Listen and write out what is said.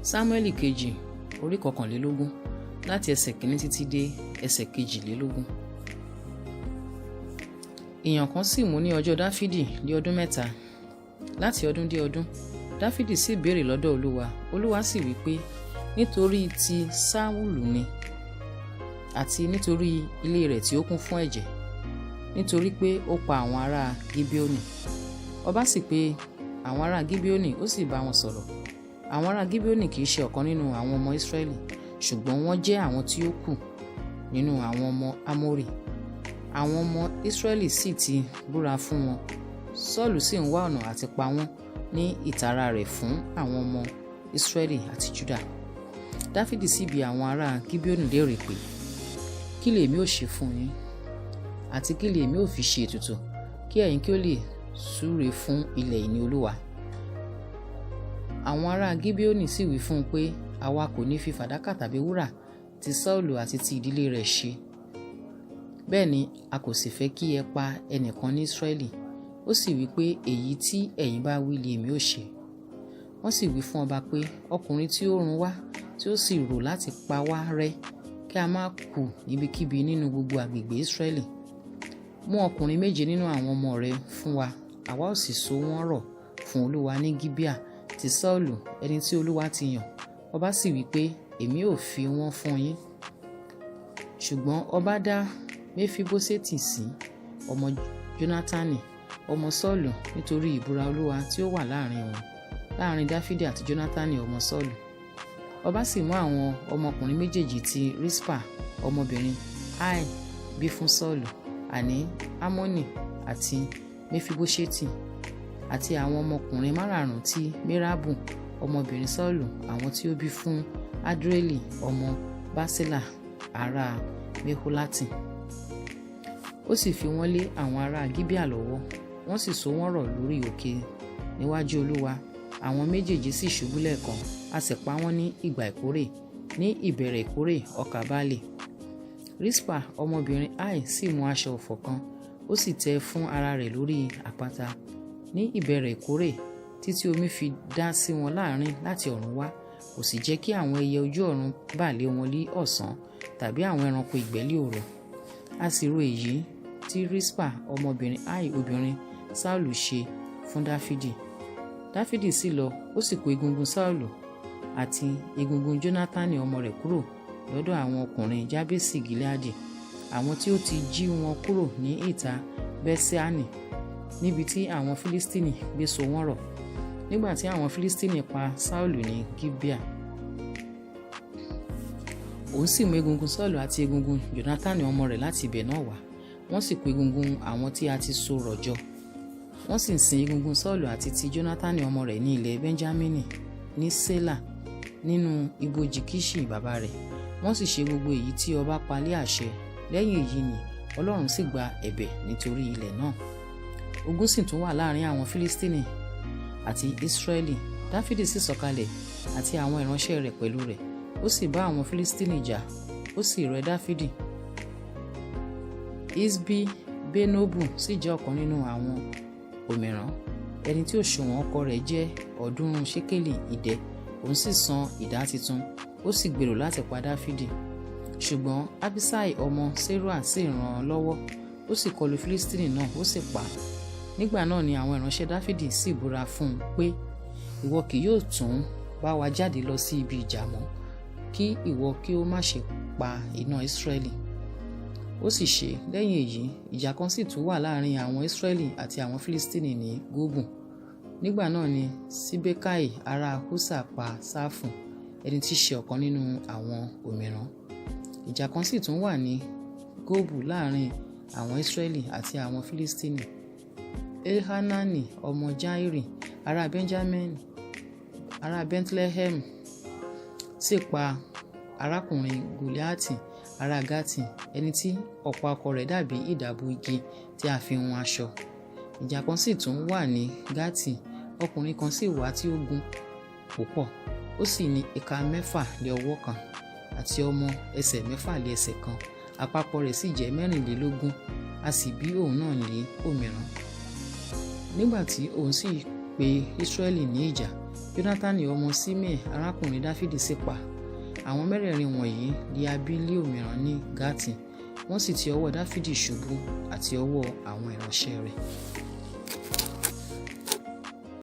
Sámúẹ́lì kejì orí 21 láti ẹsẹ̀ kìíní títí dé ẹsẹ̀ 22. Ìyàn kan sì mú ní ọjọ́ Dáfídì lé ọdún 3, láti ọdún dé ọdún. Dáfídì sì béèrè lọ́dọ̀ Olúwa, Olúwa sì wí pé, nítorí ti Sáúlù ni, àti nítorí ilé rẹ̀ tí ó kún fún ẹ̀jẹ̀, nítorí pé ó pa àwọn ará Gibeoni. Ọba sì pe àwọn ará Gibeoni, ó sì bá wọn sọ̀rọ̀. Àwọn ará Gibeoni kì í ṣe ọ̀kan nínú àwọn ọmọ Israẹli, ṣùgbọ́n wọ́n jẹ́ àwọn tí ó kù nínú àwọn ọmọ Amórì. Àwọn ọmọ Israẹli sì ti búra fún wọn. Sọ́ọ̀lù sì ń wá ọ̀nà àti pa wọ́n ní ìtara rẹ̀ fún àwọn ọmọ Israẹli àti Juda. Dáfídì sì bi àwọn ará Gibeoni léèrè pé, kí lèmi ó ṣe fún yín? Àti kí lèmi ó fi ṣe ètùtù kí ẹ̀yin kí ó lè súre fún ilẹ̀ ìní Olúwa? Àwọn ará Gibeoni sì wí fún un pé, àwa kò ní fi fàdákà tàbí wúrà ti Sọ́ọ̀lù àti ti ìdílé rẹ̀ ṣe. Bẹ́ẹ̀ ni a kò sì fẹ́ kí ẹ pa ẹnìkan ní Israẹli. Ó sì wí pé, èyí tí ẹ̀yin bá wí li èmi ó ṣe. Wọ́n sì wí fún ọba pé, ọkùnrin tí ó run wá tí ó sì rò láti pa wá rẹ́ kí a má kù níbikíbi nínú gbogbo agbègbè Israẹli. Mú ọkùnrin 7 nínú àwọn ọmọ rẹ̀ fún wa, àwa ó sì so wọ́n rọ̀ fún Olúwa ní Gibeah ti Sọ́ọ̀lù ẹni tí Olúwa ti yàn. Ọba sì wí pé, èmi ò fi wọ́n fún yín. Ṣùgbọ́n ọba dá Mefiboseti sí ọmọ Jónátánì, ọmọ Sọ́ọ̀lù, nítorí ìbúra Olúwa tí ó wà láàrin wọn, láàrin Dáfídì àti Jónátánì ọmọ Sọ́ọ̀lù. Ọba sì mú àwọn ọmọkùnrin méjèèjì ti Rispa ọmọbìnrin Ai bí fún Sọ́ọ̀lù, àní Amoni àti Mefiboṣeti, àti àwọn ọmọkùnrin márààrún ti Merabu ọmọbìnrin Sọ́ọ̀lù, àwọn tí ó bí fún Adrieli ọmọ Barsilla ará Meholati. Ó sì fi wọ́n lé àwọn ará Gibeah lọ́wọ́, wọ́n sì so wọ́n rọ̀ lórí òkè níwájú Olúwa. Àwọn méjèèjì sì ṣubú lẹ́ẹ̀kan, a sì pa wọ́n ní ìgbà ìkórè, ní ìbẹ̀rẹ̀ ìkórè ọkà báálì. Rispa ọmọbìnrin Ai sì mú aṣọ ọ̀fọ̀ kan, ó sì tẹ́ fún ara rẹ̀ lórí àpáta ní ìbẹ̀rẹ̀ ìkórè, títí omi fi dá sí wọn láàrin láti ọ̀run wá. Kò sì jẹ́ kí àwọn ẹyẹ ojú ọ̀run bà lé wọn lí ọ̀sán tàbí àwọn ẹranko ìgbẹ́ lí òru. A sì ro èyí tí Rispa ọmọbìnrin Ai obìnrin Saulu ṣe fún Dáfídì. Dáfídì sì lọ, ó sì kó egungun Saulu àti egungun Jónátánì ọmọ rẹ̀ kúrò lọ́dọ̀ àwọn ọkùnrin Jabesi Gileadi, àwọn tí ó ti jí wọn kúrò ní ìta Bẹ́ṣeani, níbi tí àwọn Filistini gbé so wọ́n rọ̀, nígbà tí àwọn Filistini pa Saulu ní Gibeah. Òun sì mú egungun Saulu àti egungun Jónátánì ọmọ rẹ̀ láti ibẹ̀ náà wá. Wọ́n sì kó egungun àwọn tí a ti so rọ̀ jọ. Wọ́n sì sin egungun Saulu àti ti Jónátánì ọmọ rẹ̀ ní ilẹ̀ Benjamini ní Sela nínú ibojì Kiṣi bàbá rẹ̀. Wọ́n sì ṣe gbogbo èyí tí ọba pa lé àṣẹ. Lẹ́yìn èyí ni Ọlọ́run sì gba ẹ̀bẹ̀ nítorí ilẹ̀ náà. Ogun sì tún wà láàrin àwọn Filistini àti Israẹli. Dáfídì sì sọ̀kalẹ̀ àti àwọn ìránṣẹ́ rẹ̀ pẹ̀lú rẹ̀. Ó sì bá àwọn Filistini jà, ó sì rẹ Dáfídì. Isbi Benobu sì jẹ́ ọ̀kan nínú àwọn òmìrán, ẹni tí òṣùwọ̀n ọkọ̀ rẹ̀ jẹ́ 300 ṣékélì idẹ. Òun sì san idà titun, ó sì gbèrò láti pa Dáfídì. Ṣùgbọ́n Abisai ọmọ Seruiah sì ràn án lọ́wọ́, ó sì kọlu Filistini náà, ó sì pa á. Nígbà náà ni àwọn ìránṣẹ́ Dáfídì sì búra fún un pé, ìwọ kì yóò tún bá wa jáde lọ sí ibi ìjà mọ́, kí ìwọ kí ó má ṣe pa iná Israẹli. Ó sì ṣe lẹ́yìn èyí, ìjà kan sì tún wà láàrin àwọn Israẹli àti àwọn Filistini ní Góbù. Nígbà náà ni Sibekai ará Huṣa pa Ṣafu, ẹni tí í ṣe ọ̀kan nínú àwọn òmìrán. Ìjà kan sì tún wà ní Góbù láàrin àwọn Israẹli àti àwọn Filistini. Elhanani ọmọ Jairi ará Benjamin ará Bethlehem sì pa arákùnrin Goliati ará Gati, ẹni tí ọ̀pá ọkọ̀ rẹ̀ dàbí ìdàbù igi tí a fi hun aṣọ. Ìjà kan sì tún wà ní Gati, ọkùnrin kan sì wà tí ó gùn púpọ̀, ó sì ní ìka 6 lé ọwọ́ kan àti ọmọ ẹsẹ̀ 6 lé ẹsẹ̀ kan, àpapọ̀ rẹ̀ sì jẹ́ 24, a sì bí òun náà ní òmìrán. Nígbà tí òun sì pe Israẹli ní ìjà, Jónátánì ọmọ Ṣimei arákùnrin Dáfídì sì pa. Àwọn mẹ́rẹ̀ẹ̀rin wọ̀nyí li a bí lí òmìrán ní Gátì, wọ́n sì ti ọwọ́ Dáfídì ṣubú àti ọwọ́ àwọn ìránṣẹ́ rẹ̀.